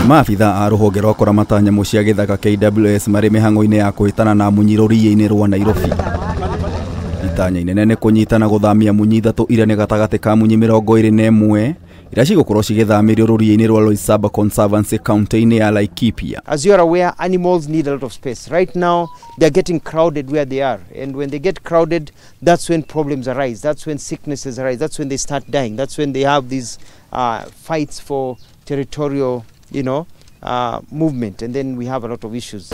Maabitha a rũhonge rwa kũramata nyamũ cia gĩthaka KWS marĩ mĩhang'o-inĩ ya kũhĩtana na munyi rũriĩ-inĩ rwa Nairobi. Itanya inene nĩ kũnyita na gũthamia munyi ithatũ iria nĩ gatagatĩ ka munyi 21 iria cigũkorwo cigĩthamĩrio rũriĩ-inĩ rwa Loisaba Conservancy kaunti-inĩ ya Laikipia. As you are aware, animals need a lot of space. Right now, they are getting crowded where they are. And when they get crowded, that's when problems arise. That's when sicknesses arise. That's when they start dying. That's when they have these fights for territorial, movement. And then we have a lot of issues.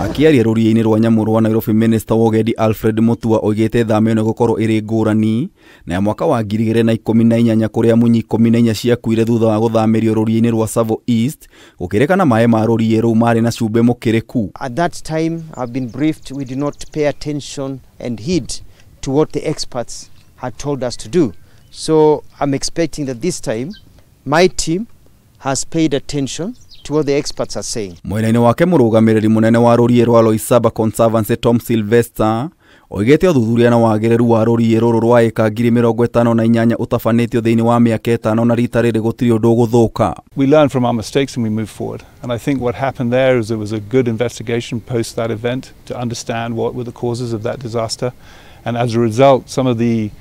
Akiaria rũriĩ-inĩ rwa nyamũ rwa Nairobi, Minister wa Ũgendi Alfred Mutua oigĩte thama ĩno ĩgũkorwo ĩrĩ ngũrani na ya mwaka wa 2018 kũrĩa munyi 14 ciakuire thutha wa gũthamĩrio rũriĩ-inĩ rwa Tsavo East gũkĩrĩkana maĩ ma rũriĩ rũu marĩ na cumbĩ mũkĩrĩku. At that time, I've been briefed, we did not pay attention and heed to what the experts had told us to do. So I'm expecting that this time my team has paid attention to what the experts are saying. Mwena-inĩ wake mũrũgamĩrĩri mũnene wa rũriĩ rwa Loisaba Conservancy Tom Sylvester oigĩte ũthuthuria na wagĩrĩru wa rũriĩ rũrũ rwa ĩka 58,000 ũtabanĩtio thĩinĩ wa mĩaka ĩtano na rita rĩrĩ gũtirĩ ũndũ ũgũthũka. We learn from our mistakes and we move forward. And I think what happened there is there was a good investigation post that event to understand what were the causes of that disaster. And as a result, some of the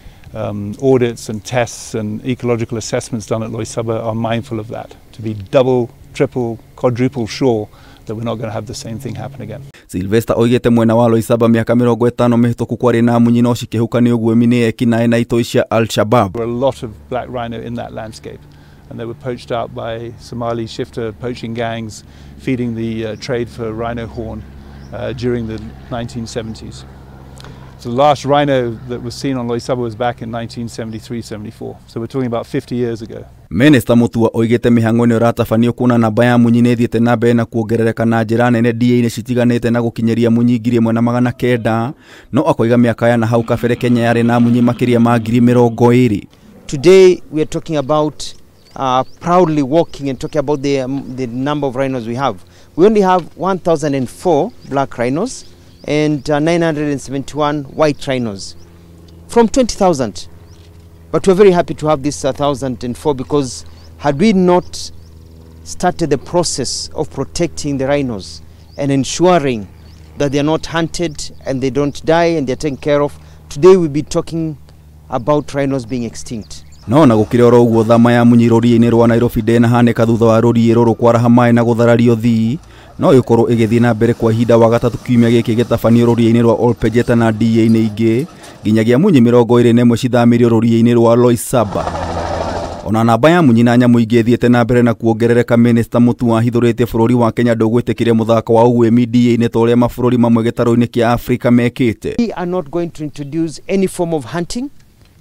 audits and tests and ecological assessments done at Loisaba are mindful of that, to be double, triple, quadruple sure that we're not going to have the same thing happen again. Sylvester oigĩte mwena wa Loisaba mĩaka 50 mĩhĩtũku kwarĩ na munyi no cikĩhuka nĩ ũguĩmi nĩ ekinaĩ na itoi cia Al-Shabaab. There were a lot of black rhino in that landscape, and they were poached out by Somali shifter poaching gangs feeding the trade for rhino horn during the 1970s. So the last rhino that was seen on Loisaba was back in 1973-74. So we're talking about 50 years ago. Minister Mutua oigĩte mĩhang'o ĩno ĩratabanio kuona namba ya munyi nĩ ĩthiĩte na mbere na kuongerereka na njĩra nene DA-inĩ citiganĩte na gũkinyĩria munyi 1900 no akoiga mĩaka ya na hau kabere Kenya yarĩ na munyi makĩria ma 20,000. Today we are talking about proudly walking and talking about the number of rhinos we have. We only have 1,004 black rhinos and 971 white rhinos from 20,000. But we're very happy to have this 1,004 because had we not started the process of protecting the rhinos and ensuring that they are not hunted and they don't die and they're taken care of, today we'll be talking about rhinos being extinct. No na gũkĩrĩ oro ũguo thama ya munyi rũriĩ-inĩ rwa Nairobi ndĩnahanĩka thutha wa rũriĩ rũrũ kwaraha maĩ na gũtharario thii no ĩkorwo ĩgĩthiĩ na mbere kwa ihinda wa gatatũ kiumia gĩkĩ gĩtabanio rũriĩ-inĩ rwa Olpejeta na DA-inĩ ingĩ nginyagia munyi 21 cithamĩrio rũriĩ-inĩ rwa Loisaba. Ona namba ya munyi na nyamũ ingĩ ĩthiĩte na mbere na kuongerereka, Minister Mutua ahithũrĩtie bũrũri wa Kenya ndũgwĩtĩkĩria mũthako wa ũguĩmi DA-inĩ ta ũrĩa mabũrũri mamwe gĩtarũ-inĩ kĩa Afrika mekĩte. We are not going to introduce any form of hunting.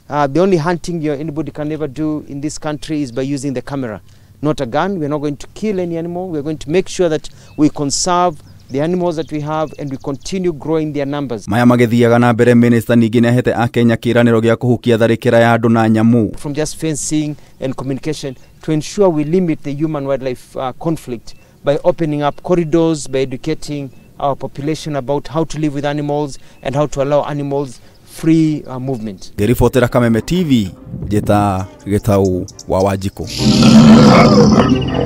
The only hunting anybody can ever do in this country is by using the camera, not a gun. We are not going to kill any animal. We are going to make sure that we conserve the animals that we have and we continue growing their numbers. Maya magĩthiaga na mbere, Minister ningĩ nĩahete Akenya kĩĩranĩro gĩa kũhukia tharĩkĩra ya andũ na nyamũ. From just fencing and communication to ensure we limit the human-wildlife conflict by opening up corridors, by educating our population about how to live with animals and how to allow animals free movement. Ngĩribotera Kameme TV, njĩta Gĩtau wa Wanjikũ.